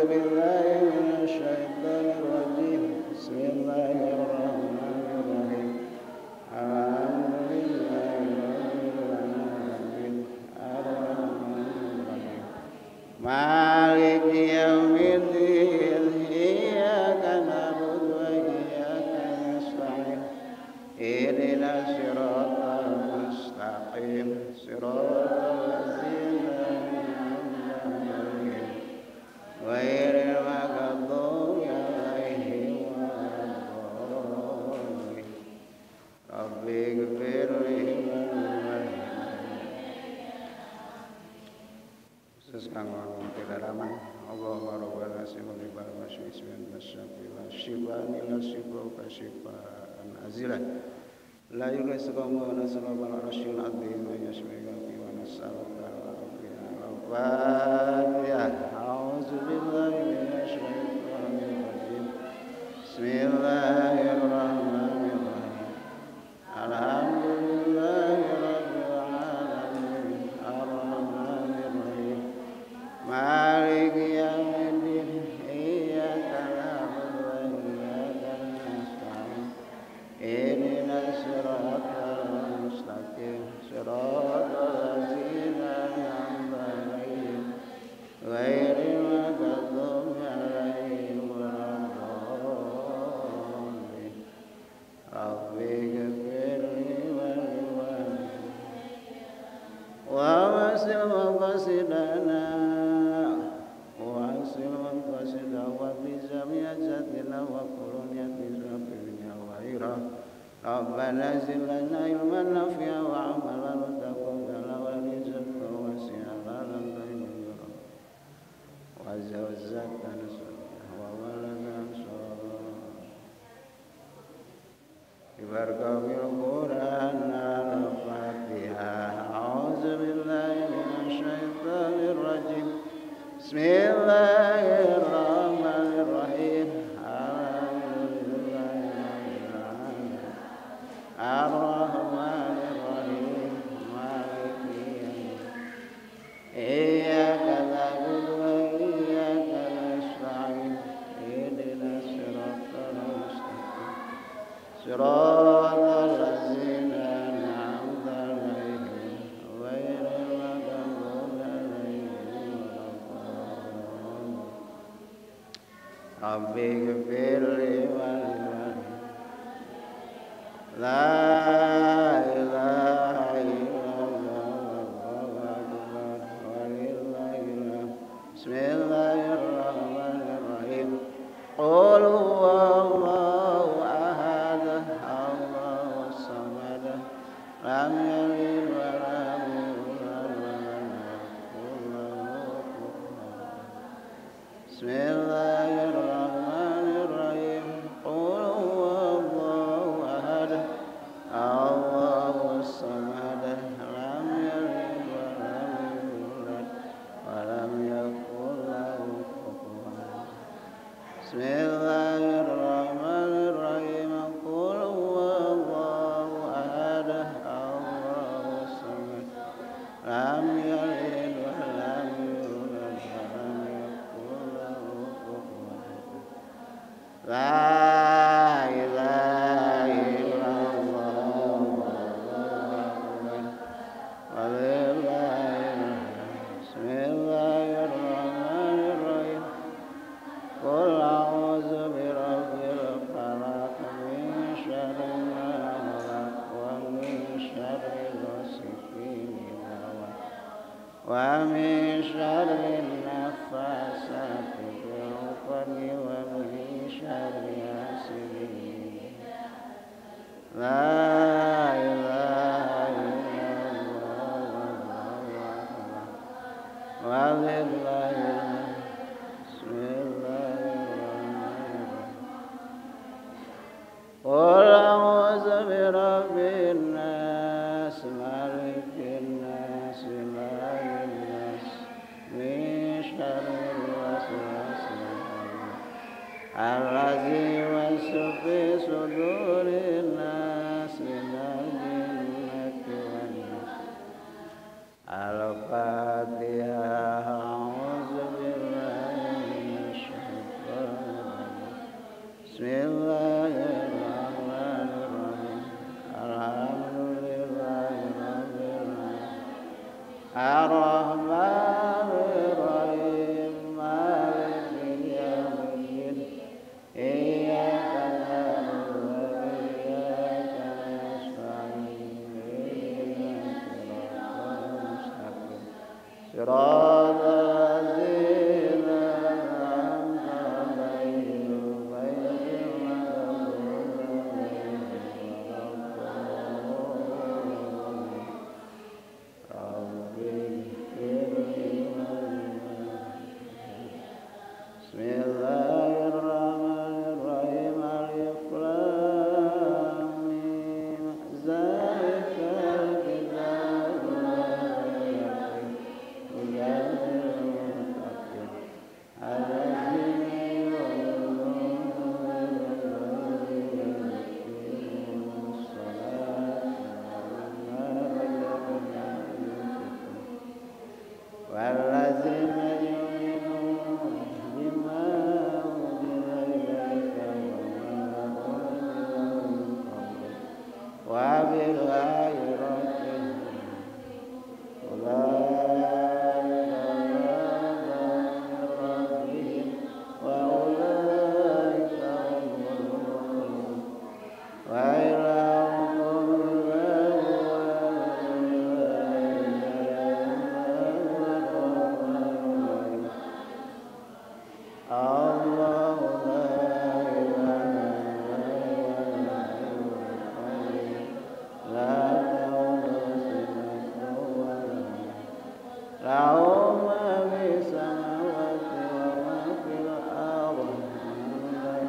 A'udzu billahi minasyaitonir rajim. Bismillahirrahmanirrahim. Alhamdulillahi rabbil alamin. Arrahmanir rahim. Maliki yaumiddin. Iyyaka na'budu wa iyyaka nasta'in. Ihdinas siratal mustaqim. Siratal ladzina an'amta 'alaihim ghairil maghdubi 'alaihim waladdallin. Rabbighfirli warhamni. Khusus kanggo kedalaman Allahumma rabbana sibul baswiswan basyafi wasyiban ila syifa kasyifan azilan la yughsikum wa nasrabal arsyil azim wa yashfika wa nas'aluka rabbana. A'udzu billahi minasyaitonir rajim. Bismillahirrahmanirrahim. Alhamdulillahi rabbil alamin. Arrahmanir rahim. Maliki yaumiddin. Iyyaka na'budu wa iyyaka nasta'in. Ihdinas siratal mustaqim. Siratal ladzina an'amta 'alaihim ghairil maghdubi 'alaihim waladdallin. Rabbighfirli warhamni wa wasil maqasidana wa wasil maqasida wa bi jami'atina wa quluniyati rabbina wa ira. Rabbana zid lana ilman nafi'a wa amalan mutaqabbala wa rizqan wasi'an lan tayyiban wa zawjatan wa waladan salihan. Bibarakatil Qur'an al-Fatihah. A'udzu billahi minasyaitonir rajim. Bismillahirrahmanirrahim. Alhamdulillahi rabbil alamin. Arrahmanir rahim. Maliki yaumiddin. Iyyaka na'budu wa iyyaka nasta'in. Ihdinas siratal mustaqim. Siratal ladzina an'amta 'alaihim ghairil maghdubi 'alaihim waladdallin. Rabbighfirli warhamni. La ilaha illallah wallahu akbar walillahil hamd. Bismillahirrahmanirrahim. Qul huwallahu ahad. Allahus samad. Lam yalid wa lam yulad wa lam yakul lahu kufuwan ahad. Bismillahirrahmanirrahim. Qul huwallahu ahad. Allahus samad. Lam yalid wa lam yulad wa lam yakul lahu kufuwan ahad. Bismillahirrahmanirrahim. Qul huwallahu ahad. Allahus samad. Lam yalid wa lam yulad wa lam yakul lahu kufuwan ahad. La ilaha illallah wallahu akbar walillahil hamd. Bismillahirrahmanirrahim. Qul a'udzu birabbil falaq min syarri ma khalaq wa min syarri ghasiqin idza waqab wa min syarri naffatsati fil 'uqad wa min syarri hasidin. La ilaha illallah wallahu akbar walillahil hamd. Bismillahirrahmanirrahim. Qul a'udzu birabbin nas, malikin nas, ilahin nas, min syarril waswasil khannas allazi yuwaswisu fi sudurin nas minal jinnati wan nas. Al-Fatihah. A'udzu billahi minasy Bismillahirrahmanirrahim. Alif lam mim. Zalikal kitabu la raiba fihi hudan lil muttaqin alladzina yu'minuna bil ghaibi wa yuqimuna sholata wa mimma razaqnahum yunfiqun walladzina yu'minuna bima unzila ilaika wa ma unzila min qablik wa bil akhirati ulaika ala hudan min rabbihim wa ulaika humul muflihun. Wa ilahukum ilahun wahid la ilaha illa huwar rahmanur rahim. Allahu la ilaha illa huwal hayyul qayyum la ta'khudhuhu sinatun wa la nawm lahu ma fis samawati wa ma fil ardi man dzal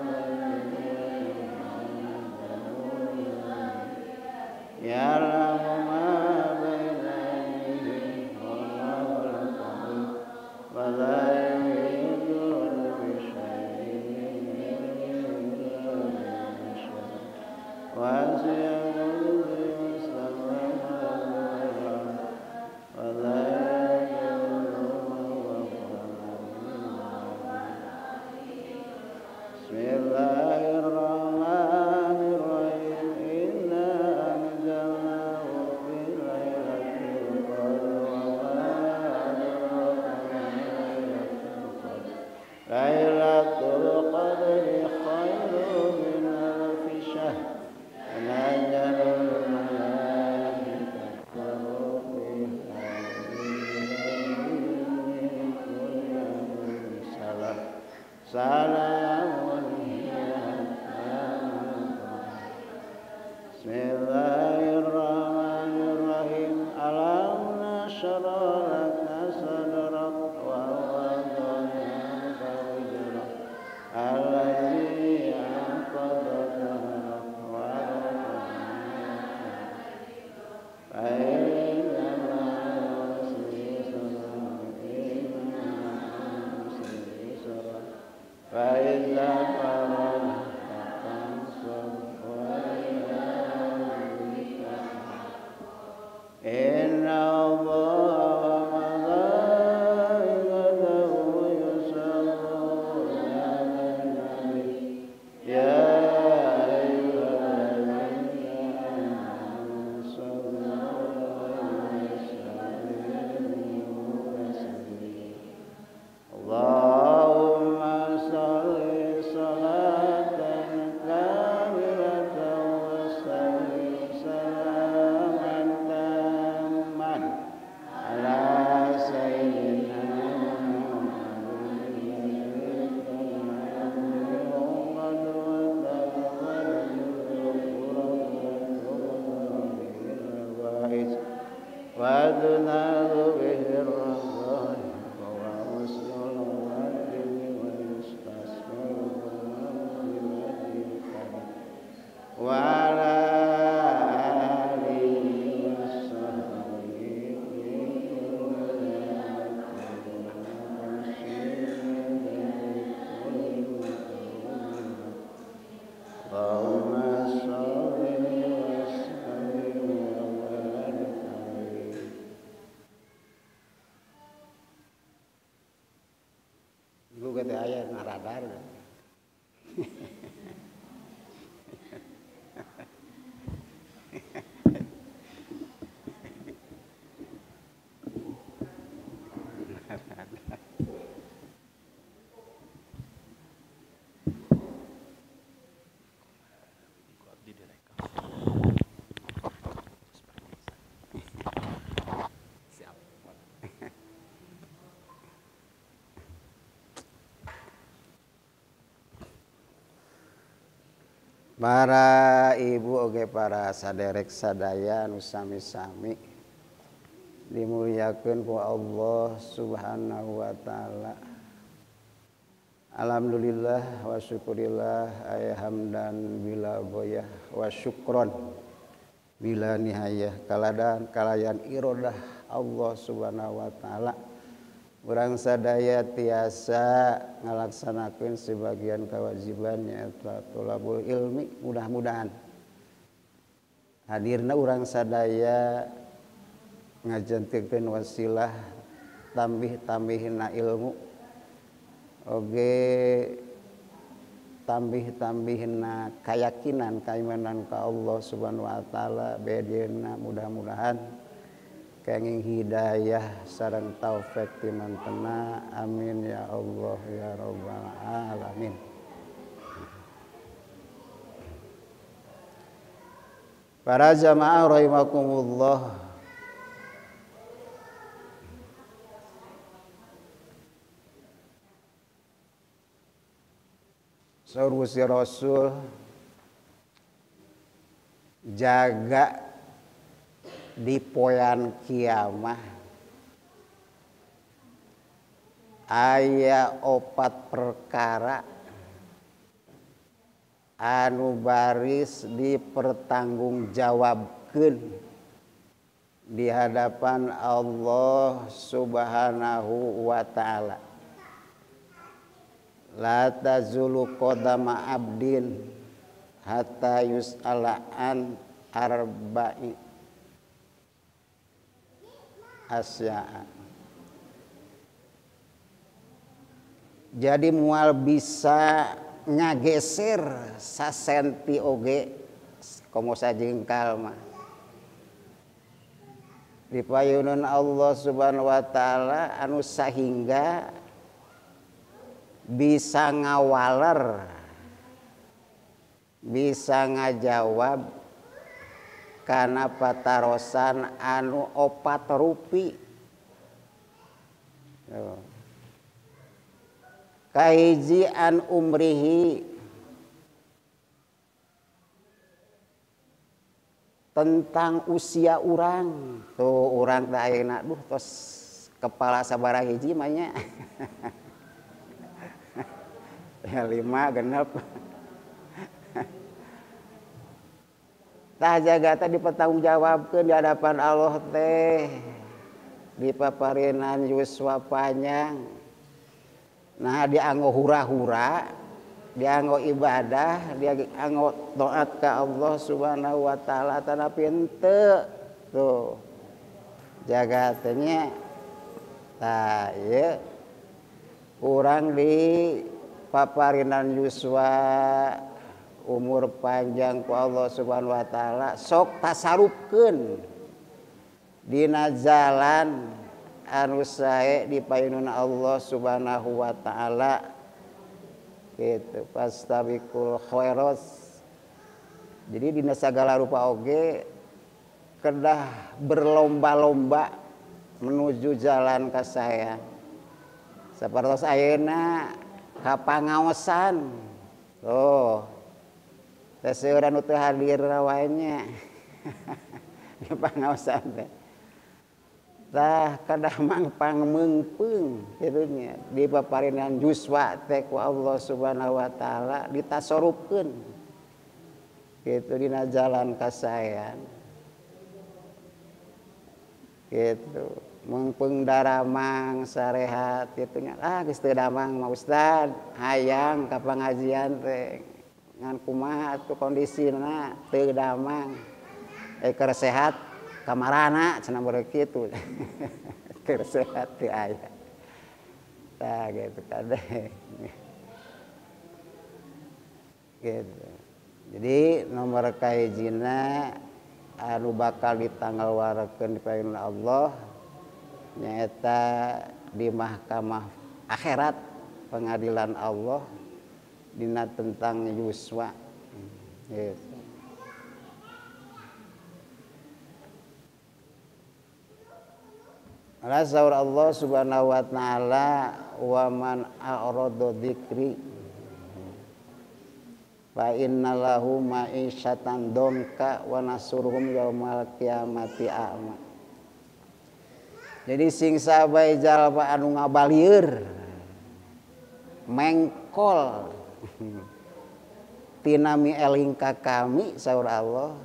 ladzi ya'lamu ma baina aydihim wa ma khalfahum wa la yuhituna bi syai'in min ilmihi illa bima syaa. Wasi'a kursiyyuhu as-samawati wal ardh wa la yaquduhu hifdhuhuma wa huwal 'aliyyul 'azim. Bismillahirrahmanirrahim. Inna anzalnahu fi lailatul qadr wa ma adraka ma lailatul qadr. Lailatul qadri khairun min alfi syahr. Tanazzalul malaikatu warruhu fiha min kulli amrin salam. Salamun hiya hatta matla'il. Bismillahirrahmanirrahim. Alam nashrah laka sadrak wa wada'na 'anka wizrak allazi anqadha dhahrak wa rafa'na fa inna ma'al usri yusra inna ma'al usri yusra fa idza faraghta fansab wa ila rabbika. Inna Allaha wa malaikatahu yusholluna 'alan nabi ya ayyuhalladzina amanu shollu 'alaihi wa sallimu taslima. Allahumma sholli sholatan kamilatan wa sallim salaman tamman ala sayyidina Muhammadin alladzi kanat 'uqad wa tafarrajul kurab wa tuqda bihil hawa'ij wa tunalu bihir radha'i wa husnul khatimah wa yustasqal ghamamu biwajhil karim wa ala alihi wa sahbihi fi kulli Allahumma sholli wa sallim wa barik alaihi. Ibu kata ayah naradar. Siap. Para ibu oge para saderek sadaya nu sami-sami dimuliakeun ku Allah Subhanahu wa taala. Alhamdulillah wa syukurillah ay hamdan bila goyah wa syukron bila nihayah kaladan kalayan irodah Allah subhanahu wa ta'ala. Urang sadaya tiasa ngalaksanakeun sebagian kewajiban nyaeta thalabul ilmi. Mudah-mudahan hadirna urang sadaya ngajentikkeun wasilah tambih-tambihna ilmu oge tambih-tambihna kayakinan kaimanan ka Allah subhanahu wa ta'ala. Bedena mudah-mudahan kenging hidayah sareng taufik timantena. Amin ya Allah ya rabbal alamin. Para jamaah rahimakumullah, saur Gusti Rasul, jaga di poean kiamah aya opat perkara anu baris dipertanggungjawabkeun di hadapan Allah subhanahu wa ta'ala. La tazulu qadama abdin hatta yus'ala an arba'i asya'a. Jadi mual bisa ngageser sasenti oge komo sajengkal mah. Dipayunun Allah subhanahu wa ta'ala anu sahingga bisa ngawaler, bisa ngajawab kana patarosan anu opat rupi. Kahiji an umrihi, tentang usia urang. Tuh urang teh ayeuna duh tos kepala sabaraha hiji mah nya. Ya 5 genep. Tah jaga teh dipertanggungjawabkeun di hadapan Allah teh. Dipaparinan yuswa panjang. Nah dianggo hura-hura, dianggo ibadah, dianggo taat ka Allah subhanahu wa ta'ala tanapi henteu. Tuh. Jaga teh nya. Tah ieu urang di paparinan yuswa umur panjang ku Allah subhanahu wa ta'ala sok tasarupkeun dina jalan anu sae di payunun Allah subhanahu wa ta'ala. Gitu fastabiqul khairat. Jadi dina sagala rupa oge kedah berlomba-lomba menuju jalan kasaean. Sapertos ayeuna kapangaosan tuh teh seueur anu teu hadir wae nya. Di pangaosan teh tah kedah mangpang meungpeung kitu nya di paparinan yuswa teh ku Allah subhanahu wa ta'ala ditasorupkeun kitu dina jalan kasaean kitu. Mengpeng daramang sarehat kitu nya. Ah geus teu damang mah ustad, hayang ka pangajian teh ngan kumaha atuh kondisina teu damang. Keur sehat kamarana cenah beureut kitu. Keur sehat teu aya. Tah kitu kade. Gitu. Jadi nomor kahijina anu bakal ditanggalwarekeun di payun Allah nyaeta di mahkamah akhirat pengadilan Allah dina tentang yuswa. Gitu. Saur Allah subhanahu wa ta'ala wa man a'rada dzikri fa inna lahu ma'isyatan dongka wa nasuruhum yaumal qiyamati a'ma. Jadi sing sabae jalma anu ngabalieur mengkol tina mi eling ka kami saur Allah,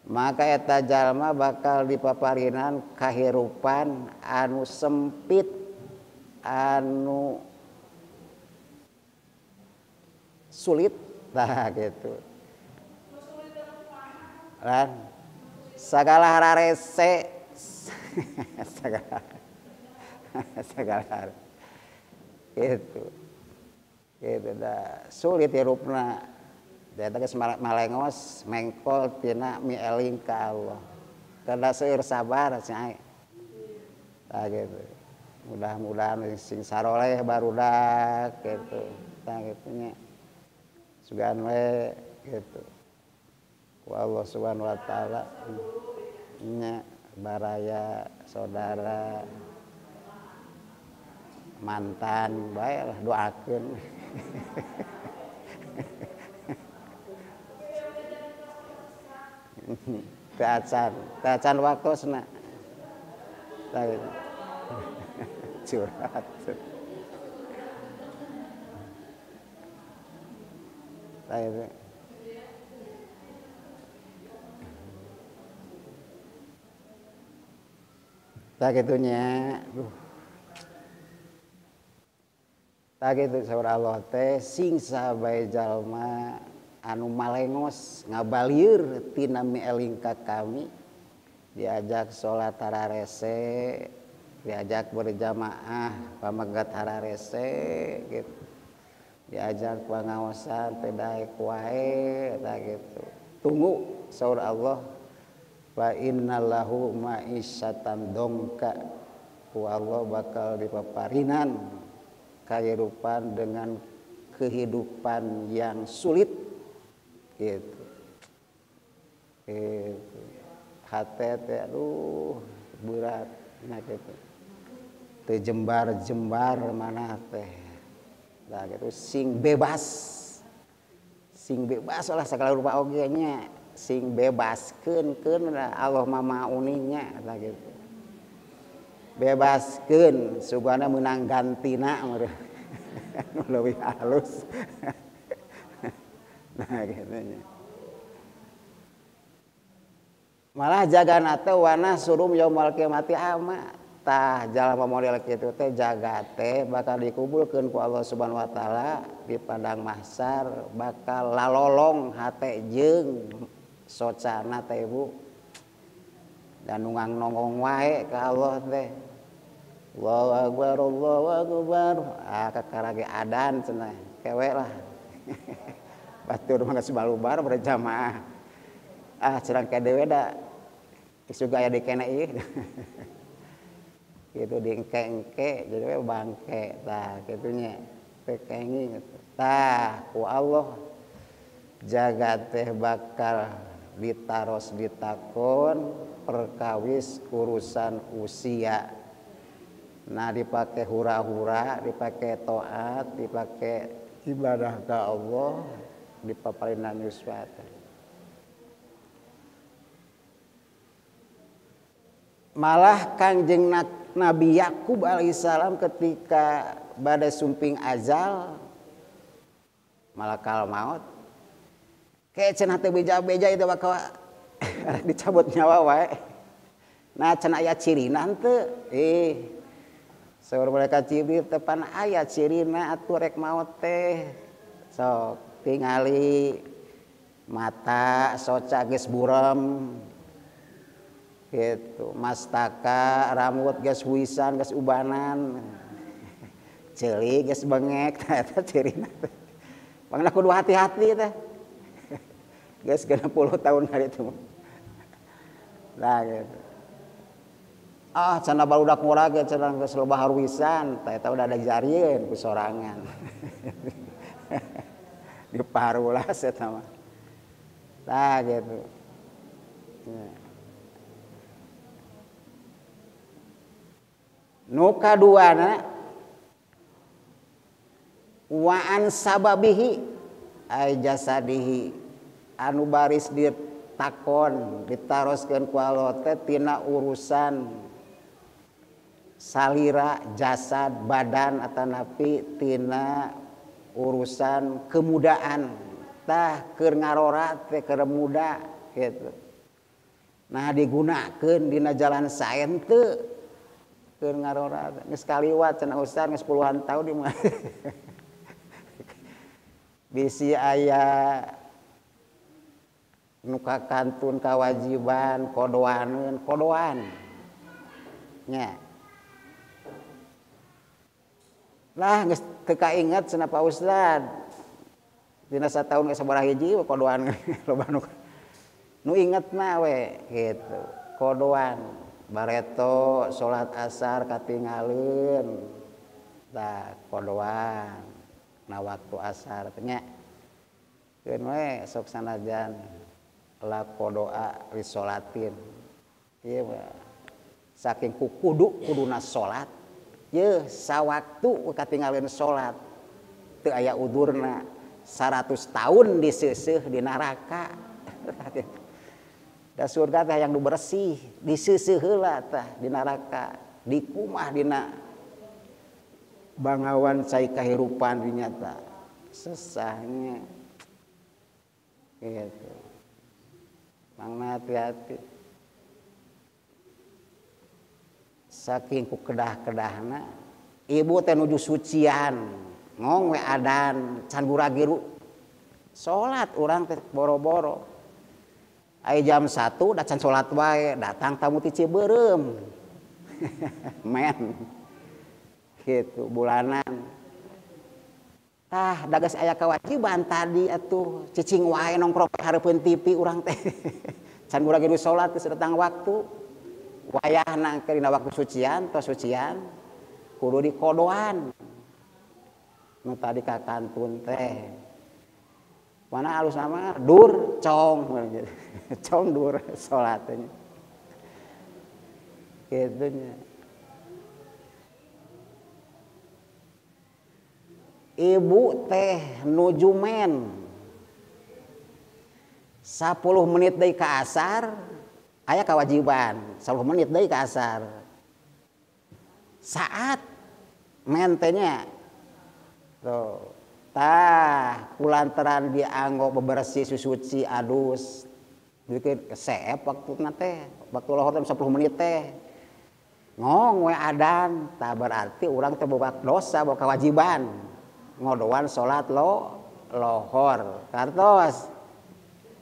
maka eta jalma bakal dipaparinan kahirupan anu sempit, anu sulit tah gitu. Lan sagala hararese sagala gitu. Gitu dah sulit hirupna. Eta geus malengos mengkol tina mi eling ka Allah. Kada seueur sabar cenah. Tah gitu. Mudah-mudahan sing saroleh barudak gitu. Tah kitu nya. Sugan we gitu. Ku Allah Subhanahu wa taala nya baraya saudara mantan bae lah doakeun. Teu acan waktosna. Tah gitu. Curhat. Tah gitu. Tah kitu nya. Duh. Tah kitu saur Allah teh sing saha bae jalma anu malengos ngabalieur tina mi eling ka kami, diajak salat hararese, diajak berjamaah pamegat hararese gitu. Diajak pangaosan teh daek wae tah gitu. Tunggu saur Allah, fa innallahu ma'isyatan dongka, ku Allah bakal dipaparinan kehidupan dengan kehidupan yang sulit gitu. Gitu. Hate teh aduh berat nah gitu. Teu jembar-jembar mana teh. Nah gitu sing bebas. Sing bebas lah segala rupa oge nya, sing bebaskeun keun Allah mah mauninya tah gitu. Bebaskeun sugana meunang gantina meureun. Nu leuwih halus. Nah gitu nya. Malah jagana teh wana surum yaumul kiamati ama. Tah jalma model kitu teh jaga teh bakal dikumpulkeun ku Allah Subhanahu wa taala di padang mahsyar, bakal lalolong hate jeung socana teh Ibu. Dan nungang nongong wae ka Allah teh. Allahu akbar, Allahu akbar. Ah kakarage adan cenah, kewe lah. Batur mah geus balubar berjamaah. Ah cenah ka dewe da geus aya di kene ieu. Gitu diengke-engke jadi we bangke tah kitu nya teu kenging gitu. Tah ku Allah jaga teh bakal ditaros ditakon perkawis urusan usia. Nah dipake hura-hura, dipake taat, dipake ibadah ka Allah, dipaparinan yuswa. Malah Kangjeng Nabi Yakub alaihissalam ketika badai sumping azal malakal maut, kayak cenah teu beja-beja itu bakal dicabut nyawa wae. Nah cenah aya cirina henteu, saur mereka Jibril tepan aya cirina atuh rek maot teh. Sok tingali mata soca geus burem gitu, mastaka rambut geus huisan geus ubanan, ceuli geus bengek, tah eta cirina teh. Pangna kudu hati-hati teh. Geus 60 tahun hari itu. Nah gitu. Ah cenah barudak ngora ge cenah geus loba haruisan, tah eta udah ada jarieun ku sorangan. Diparulas eta mah. Tah gitu. Ya. Nu kaduana wa an sababihi ay jasadihi anu baris ditakon ditaroskeun ku Allah teh tina urusan Salira jasad badan atanapi tina urusan kemudaan tah keur ngarora teh keur muda gitu. Nah digunakeun dina jalan sae teu keur ngarora geus kaliwat cenah ustaz geus puluhan tahun di mah. Bisi aya nu kakantun kawajiban kodoaneun kodoan nya. Lah geus teu kainget cenah Pak Ustad. Dina sataun geus sabaraha hiji kodoan loba nu ingetna we gitu. Kodoan bareto salat asar katingaleun. Tah kodoan na waktu asar teh nya. Keun we sok sanajan la kodoa li salatin. Ieu saking ku kudu kuduna salat. Yeuh sawaktu katinggalin salat teu aya udurna 100 tahun diseuseuh di neraka. Da surga teh hayang nu bersih diseuseuh heula tah di neraka dikumah dina bangawan cai kahirupan dinya tah sesahnya gitu. Mangna hati-hati. Saking ku kedah-kedahna ibu teh nuju sucian ngong we adan can guragiru salat urang teh boro-boro aya jam 1 da can salat wae datang tamu ti Cibeureum men gitu bulanan tah da geus aya kewajiban tadi atuh cicing wae nongkrong hareupeun TV urang teh can guragiru salat geus datang waktu wayahna keur dina waktu sucian tos sucian kudu dikodoan nu tadi ka kantun teh mana alus nama dur cong cong dur salat nya kitu nya. Ibu teh nuju men 10 menit deui ka asar aya kewajiban 10 menit deui ka asar. Saat mentenya tuh tah kulantaran dianggo bebersih susuci adus bikin seep waktuna teh waktu lohor teh 10 menit teh ngong we adan tah berarti urang teh boga dosa boga kewajiban ngodoan salat lo lohor kartos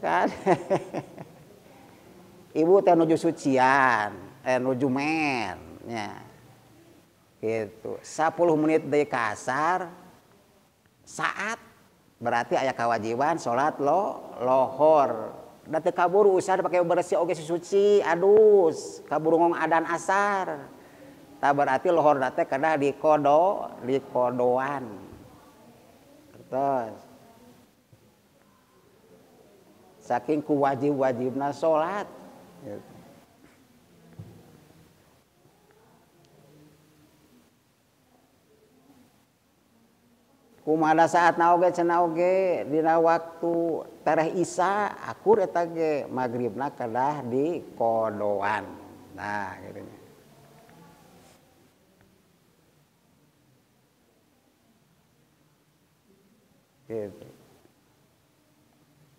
kan. Ibu teh nuju sucian, nuju men, nya. Gitu. 10 menit deui ka asar, saat berarti aya kewajiban salat lo lohor. Da teu kaburu usah pake bersih oge suci, adus, kaburu ngong adan asar. Tah berarti lohor teh kedah dikodo, dikodoan. Terus saking ku wajib-wajibna salat. Gitu. Kumaha saat na oge cenah oge dina waktu tereh isya akur eta ge magribna kedah di kodoan. Nah gitu nya. Gitu.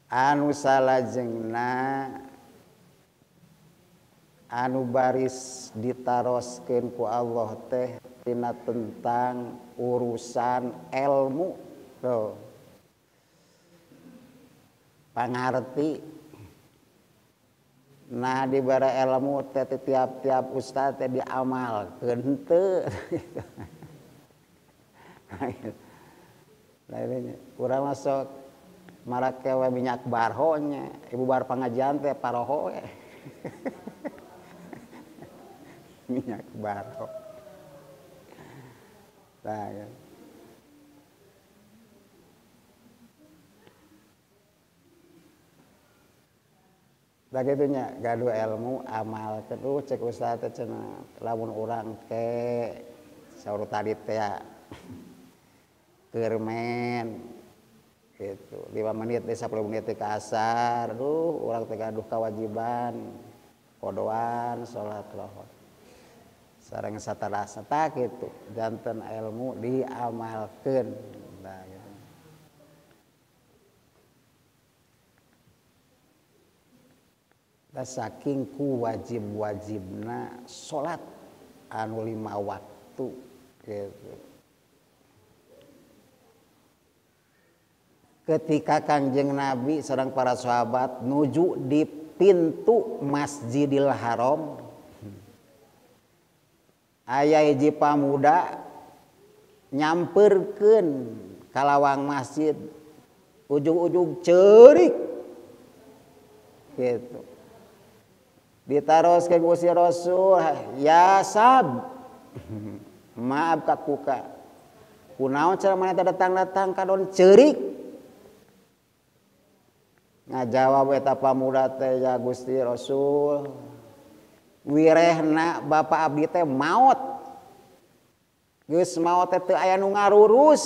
Anu salajengna anu baris ditaroskeun ku Allah teh tina tentang urusan ilmu tuh pangarti. Nah dibere ilmu teh tiap-tiap ustaz teh diamalkeun teu. Nah ini urang masuk marake we minyak barho nya ibu bar pangajian teh paroho we. Minyak barho. Nah, ya. Begitunya gaduh ilmu amal terus cek ustaz teh cenah lamun urang ke saur tadi teh keur men gitu 5 menit 10 menit ke asar aduh urang teh gaduh kewajiban kodoan salat lohor 10 Sareng satarasna tah kitu janten ilmu diamalkeun. Nah, gitu. Saking ku wajib-wajibna salat anu 5 waktu gitu. Ketika Kangjeng Nabi sareng para sahabat nuju di pintu Masjidil Haram, aya hiji pamuda nyamperkeun ka lawang masjid, ujug-ujug ceurik gitu. Ditaroskeun ku si Rasul, ya sab, maaf ka kuka, kunaon cenah maneh teh datang-datang kadon ceurik. Ngajawab eta pamuda teh, ya Gusti Rasul, wirehna bapak abdi teh maot, geus maot teh teu aya nu ngarurus,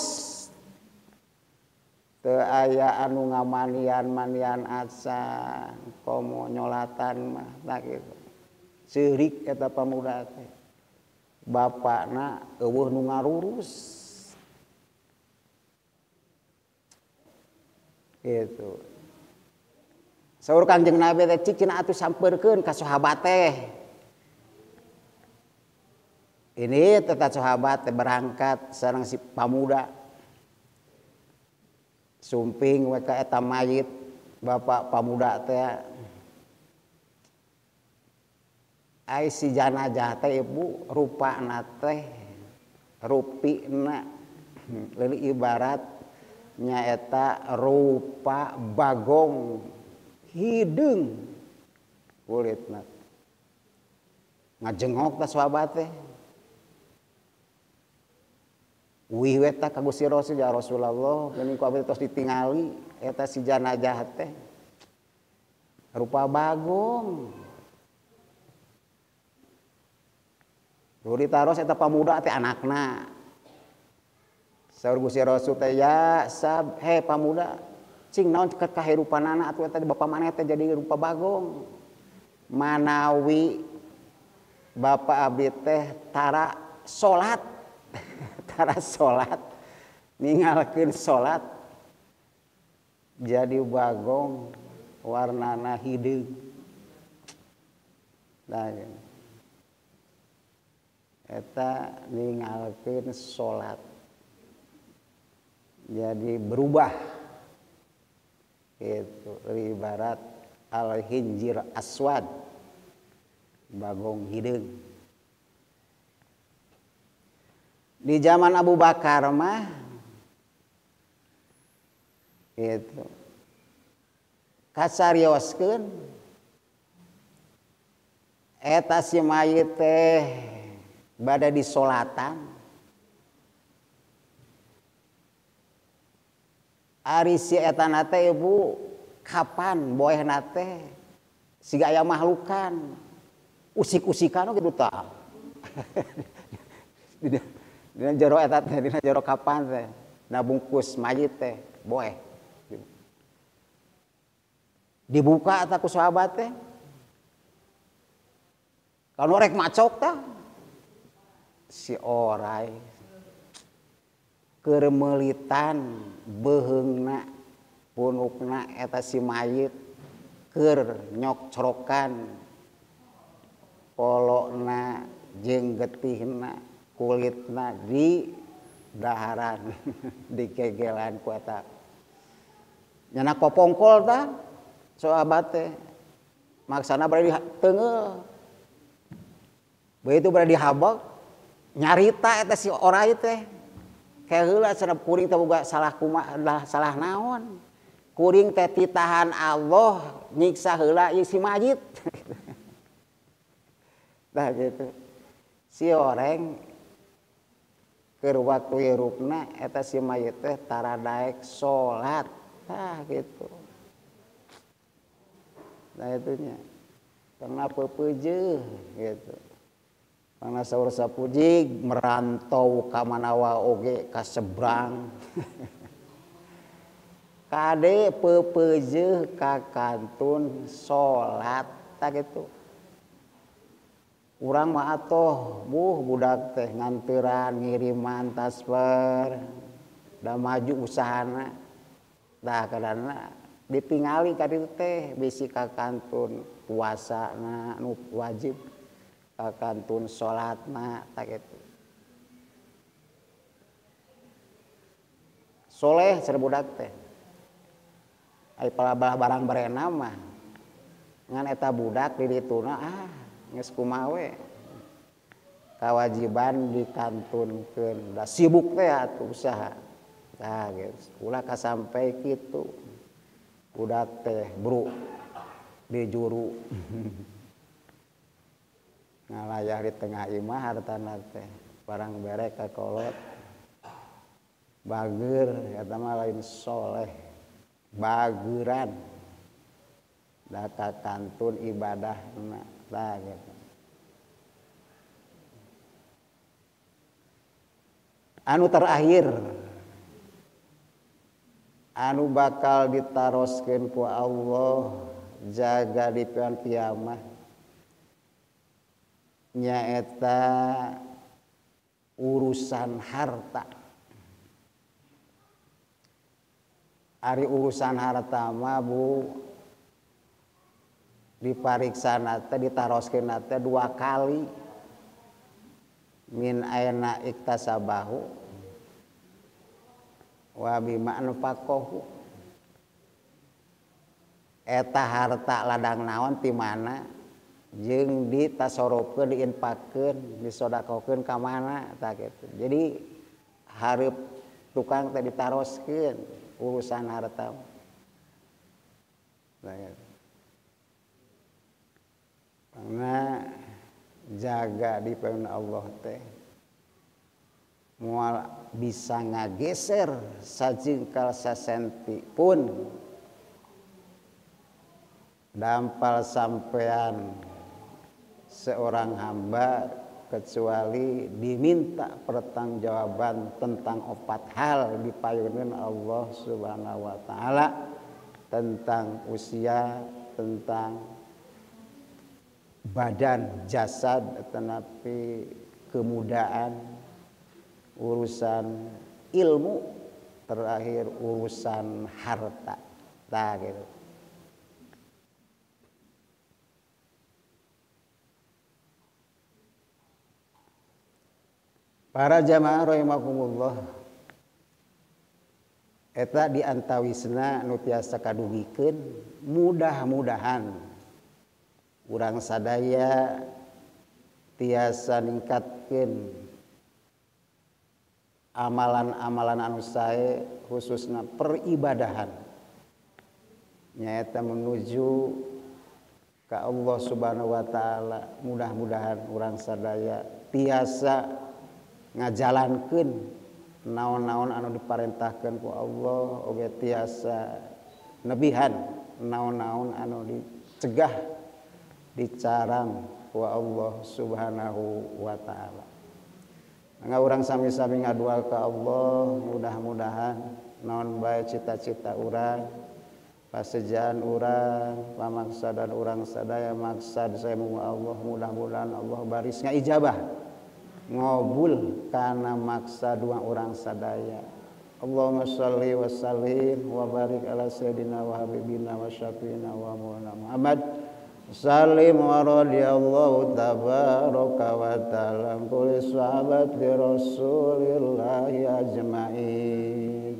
teu aya anu ngamanian-manian acan, komo nyolatan mah tah kitu. Ceurik eta pamuda teh, bapakna eueuh nu ngarurus gitu. Saur Kangjeng Nabi teh cik cenah atuh sampeurkeun ka sahabat teh. Ini tetap sahabat teh berangkat sareng si pamuda. Sumping we ka eta mayit bapak pamuda teh. Ai si janajah teh ibu rupana teh rupina leuwih ibarat nyaeta rupa bagong hideung kulitna. Ngajengok tah sahabat teh. Wih we tah ka Gusti Rasul, ya Rasulullah, geuning ku abdi tos ditingali eta si janajah teh rupa bagong. Lu ditaros eta pamuda teh anakna. Saur Gusti Rasul teh, ya sab, he pamuda, cing naon kahirupanana atuh eta bapa maneh teh jadi rupa bagong. Manawi bapa abdi teh tara salat. Tara salat, ninggalkeun salat jadi bagong warnana hideung. Nah, eta ninggalkeun salat jadi berubah gitu, ibarat al-hinjir aswad, bagong hideung. Di zaman Abu Bakar mah gitu, kasarioskeun eta si mayit teh bade disolatan. Ari si etana teh ibu kapan boehna teh siga aya mahlukan usik-usikan gitu tah. Dina jero eta teh, dina jero kapan teh na bungkus mayit teh boeh. Dibuka eta ku sahabat teh. Kalau rek macok tah si orai keur meulitan beuheungna punukna eta si mayit keur nyokcrokan polokna jeung getihna kulitna di daharan dikegelan ku eta nyana kopongkol tah sahabat teh maksana bari teunggeul begitu bari dihabek nyarita eta si orai teh keheula cenah kuring teh boga salah kumaha salah naon kuring teh titahan Allah nyiksa heula ieu si mayit. Tah gitu si oreng keur waktu hirupna eta si mayit teh tara daek salat tah gitu. Nah itunya karena pepeujeuh gitu. Karena saur sapuji merantau ka manawa oge ka seberang. Kade pepeujeuh ka kantun salat tah gitu. Urang mah atoh buh budak teh nganteran ngiriman tasper da maju usahana tah kadana ditingali ka ditu teh bisi ka kantun puasana nu wajib ka kantun salatna tah kitu. Soleh cenah budak teh. Ai palabah barang barena mah ngan eta budak di dituna ah geus kumaha we kawajiban dikantunkeun da sibuk teh atuh usaha tah geus ulah kasampe kitu budak teh bro di juru ngalayah di tengah imah hartana teh barang bere ka kolot bager eta mah lain soleh bageran da kantun ibadahna tah gitu. Anu terakhir anu bakal ditaroskeun ku Allah jaga di pian kiamah nyaeta urusan harta. Ari urusan harta mah Bu dipariksana teh ditaroskeun teh dua kali min aina iktasabahu wa bima anfaqahu. Eta harta ladang naon ti mana jeung ditasorobkeun diinfakkeun disodakohkeun ka mana tah kitu. Jadi hareup tukang teh ditaroskeun urusan harta. Karena jaga di payun Allah teh moal bisa ngageser sajengkal sasenti pun dampal sampean seorang hamba kecuali diminta pertanggungjawaban tentang opat hal di payunan Allah Subhanahu wa taala, tentang usia, tentang badan, jasad, tetapi kemudaan, urusan ilmu, terakhir urusan harta. Tah gitu. Para jamaah rahimakumullah, eta diantawisna nu tiasa kadugikeun, mudah-mudahan urang sadaya tiasa ningkatkeun amalan-amalan anu sae, khususna peribadahan nyaeta menuju ka Allah Subhanahu wa taala. Mudah-mudahan urang sadaya tiasa ngajalankeun naon-naon anu diparentahkeun ku Allah, oge tiasa nebihan naon-naon anu dicegah dicarang ku Allah Subhanahu wa taala. Mangga urang sami-sami ngadua ka Allah, mudah-mudahan naon bae cita-cita urang, pasejaan urang, pamaksadan urang sadaya maksad saya Allah, mudah-mudahan Allah baris ngaijabah ngobul kana maksa dua orang sadaya. Allahumma shalli wa sallim wa barik ala sayyidina wa habibina wa syafiina wa maulana Muhammad. Salim wa radhiyallahu tabaraka wa ta'ala kulli sahabati rasulillahi ajmain.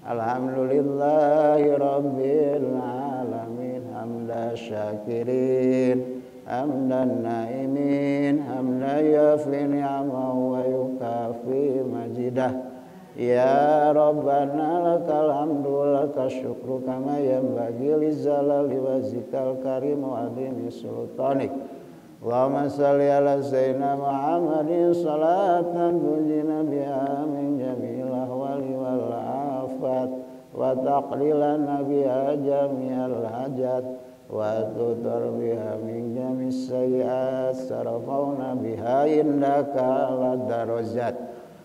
Alhamdulillahi rabbil alamin, hamda syakirin, hamdan naimin, hamdan yafi ni'amahu wa yukafi majidah. Ya Rabbana lakal hamdu lakal syukru kama yanbaghi li jalali wajhikal karim wa azimi sultanik. Allahumma shalli ala sayyidina Muhammadin salatan tunjina biha min jami'il ahwali wal afat wa taqlilana biha jami'al hajat wa tutar biha min jami'is sayyi'at sarafawna biha indaka ala darajat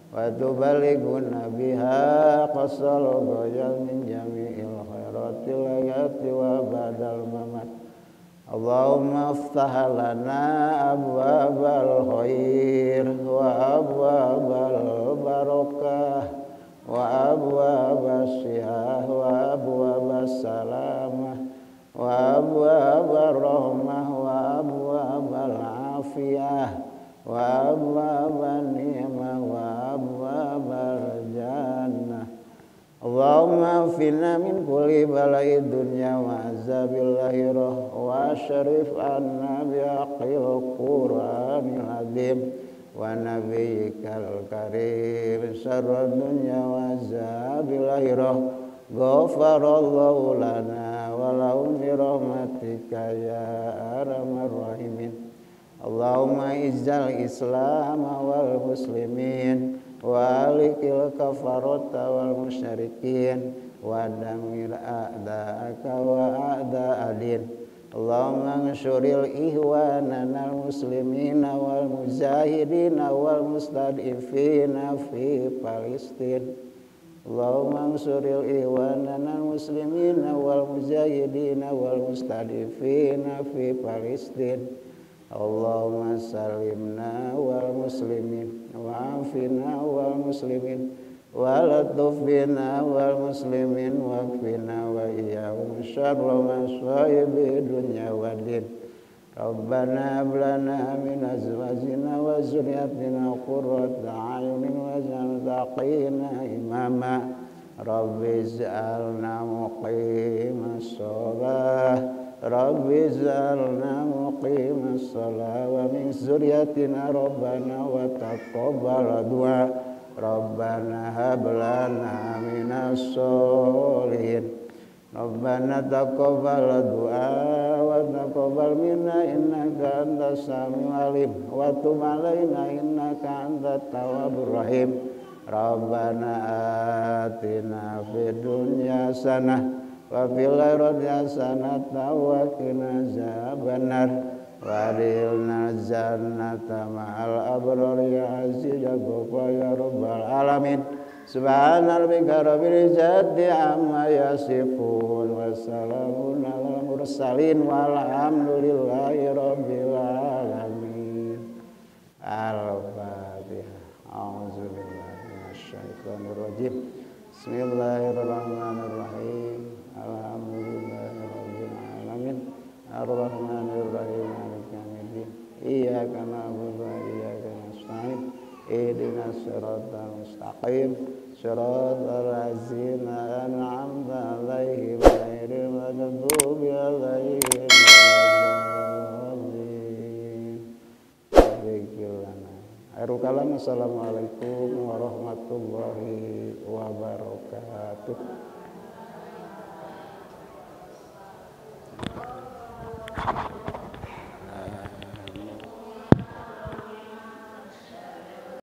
wa tubalighuna biha qasal ghayal min jami'il khairatil hayati wa ba'dal mamat. Allahumma aftah lana abwabal khair wa abwabal barakah wa abwabas sihah wa abwabas salamah wa abwabar rahmah wa abwabal afiyah wa abwaban ni'mah wa abwabal jannah. Allahumma afina min kulli bala'i dunya wa azabil akhirah wa asyrif anna bihaqqil Qur'anil azim wa nabiyyikal karim syarrad dunya wa azabil akhirah. Ghafarallahu lana wa lahum bi rahmatika ya arhamar rahimin. Allahumma izzal islam wal muslimin wa alikil kafarata wal musyrikin wa damir a'da'aka wa a'da'adin. Allahumma anshuril ihwanana al muslimina wal mujahidina wal mustad'ifina fi Palestin. Allahumma anshuril ihwanana al muslimina wal mujahidina wal mustad'ifina fi Palestin. Allahumma salimna wal muslimin wa afina wal muslimin wa latuf bina wal muslimin wa kfina wa iyyahum syarra masaibi dunya wa din. Rabbana hab lana min azwajina wa dzurriyyatina qurrata a'yunin waj'alna qina imama. Rabbi ij'alna muqimas shalah. Rabbi ij'alna muqimas shalah wa min dzurriyyatina rabbana wa taqabbal du'a. Rabbana hab lana minas sholihin. Rabbana taqabbal du'a wa taqabbal minna innaka antas samiul alim wa tub alaina innaka antat tawwabur rahim. Rabbana atina fid dunya hasanah wa fil akhirati hasanah wa qina azabannar wa adkhilna jannata ma'al abrar ya aziz ya ghafar ya rabbal alamin. Subhana rabbika rabbil izzati amma yasifun wa salamun alal mursalin walhamdulillahi rabbil alamin. Al-Fatihah. A'udzubillahi minasyaitonir rajim. Bismillahirrahmanirrahim. Alhamdulillahi rabbil alamin. Arrahmanirrahim. Maliki yaumiddin. Iyyaka na'budu wa iyyaka nasta'in. Ihdinas siratal mustaqim. Siratal ladzina an'amta 'alaihim ghairil maghdubi 'alaihim waladdallin. Akhirul kalam. Assalamualaikum warahmatullahi wabarakatuh.